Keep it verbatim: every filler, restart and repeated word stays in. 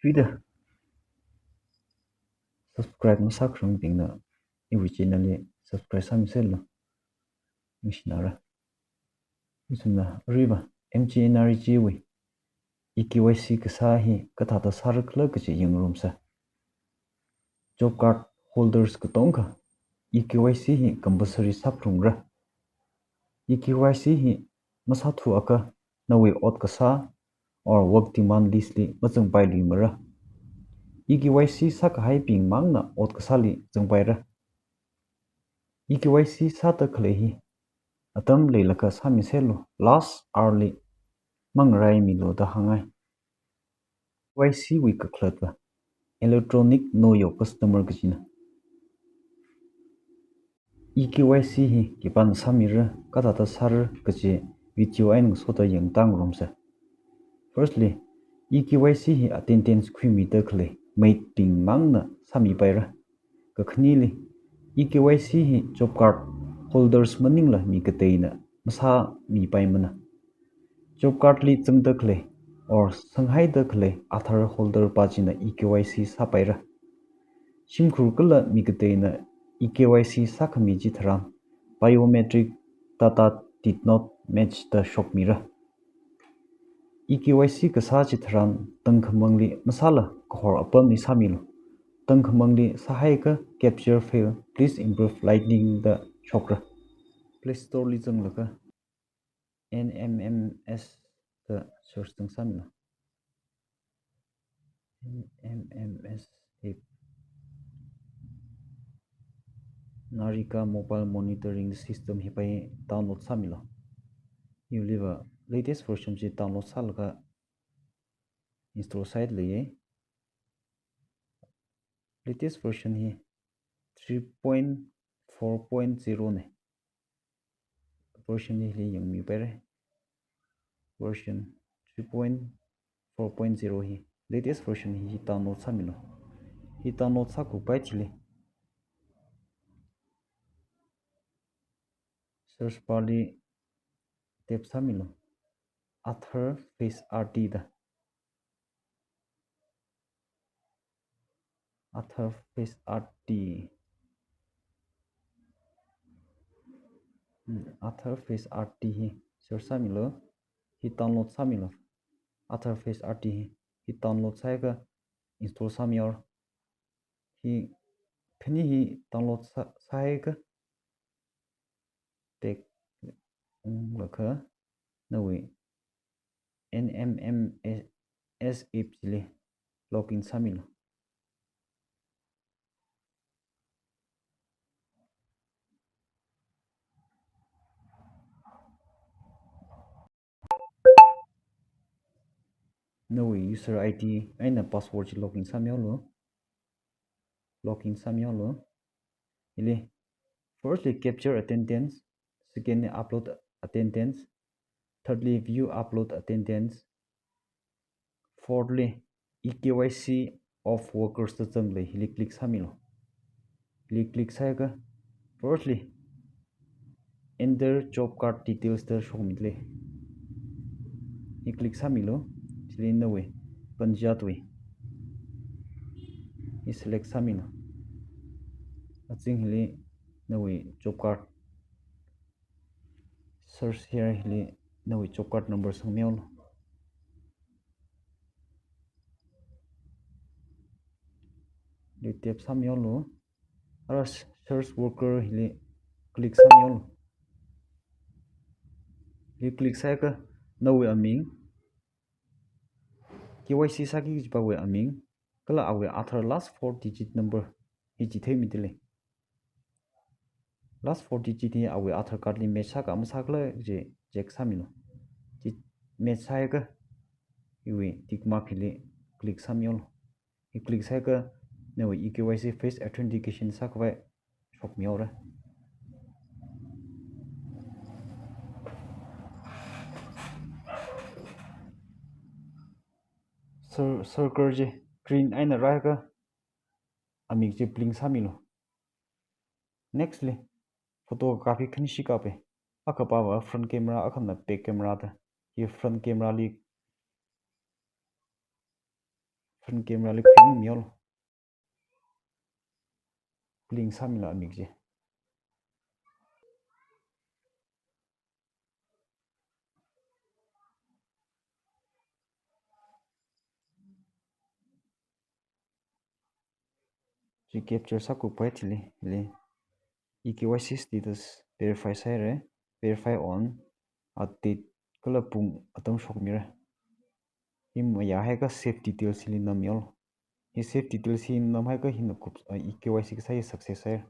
Twitter subscribe masākharangbingna iwui channel li subscribe sāmiserlu. Ningshinara. Ningshina, aruiva M G N R E G wui E K Y C kasā hi kathāda sārakhala kaji yangrumsa. Job card holders katonga E K Y C hi compulsory sāphalungra. E K Y C hi masāthuakha nawui ot kasā or work demand list li mazangpailuimara. E K Y C sākahaibing mangna ot kasāli zangpaira. E K Y C sāda khalei hi atam leilakha sāmiserlu, last hour li mangaraimilu da hāngngai. E K Y C wui kakhalatva Electronic Know Your Customer kajina. E K Y C hi khipāna sāmira, kathāda sāra kaji video eina ngasoda yangtangarumsa. Firstly, E K Y C hi attendance khuimida khalei maidbing mangna sāmipaira. Kakhaneli, E K Y C hi job card holders maningla mi kateina masāmipaimana. Job card li zangda khalei or sanghaida khalei Aadhaar holder pa china E K Y C sāpaira. Shimkhur kala mi kateina E K Y C sākhami chitharan biometric data did not match da shokmira. E K Y C kasā chitharan tangkhamangli masāla kahor apamli sāmilu. Tangkhamangli sāhaiakha captcha fail, please improve lightning da shokra. Play Store li zanglaga N M M S da search tangsāmilu. N M M S app. NREGA Mobile Monitoring System hi pai download sāmilu. Hiwuiliva latest version chi download sālaga install sālei. Latest version hi three point four point zero ne. Version hili yangmipaira. Version three point four point zero hi, latest version hi, hi download sāmilu. Hi download sākhuipai chili search bar li type sāmilu, Aadhaar Face R D da. Aadhaar Face R D. Hmm, Aadhaar Face R D hi search sāmilu. Hi download sāmilu. Aadhaar Face R D hi, hi download sāhaiakha install sāmihaora. Hi, khani hi download sā, sāhaiakha back unglaga nawui N M M S app chili login sāmilu. Nawui user I D eina password chi login sāmihaolu. Login sāmihaolu. Hili, firstly, capture attendance, secondly, upload attendance, thirdly, view upload attendance, fourthly, E K Y C of workers da zanglei, hili click sāmilu. Hili click sāhaiakha, firstly, enter job card details da shokmilei. Hi click sāmilu, chili nawui panchayat wui hi select sāmilu. Azing hili nawui job card, search here hili nawui job card number sangmihaolu. Hili type sāmihaolu. Ara search worker hili click sāmihaolu. Hili click sāhaiakha nawui aming, K Y C sāki kajipawui aming, kala awui Aadhaar last four digit number hi chitheimidalei. Last four digit hi awui Aadhaar card li match sāka masākhala kaji check sāmilu. Chi match sāhaiakha, iwui tick mark hili click sāmihaolu. Hi click sāhaiakha, nawui E K Y C face authentication sākhavai shokmihaora. Cir-, circle chi green eina rāhaiakha, amik chi blink sāmilu. Nextly, photo kapi khanishi kape. Akhapava front camera, akhana back camera da. Hi front camera li, Front camera li ping mihaolu. Blink sāmila amik chi. Chi capture sākhuipai thili, hili. E K Y C status verify sāhaira, verify on, a date kala pung atam shokmira. Hi mayāhaiakha save details hili nam mihaolu. Hi save details hi namhaiakha hina kup, ah, E K Y C kasā hi success haira.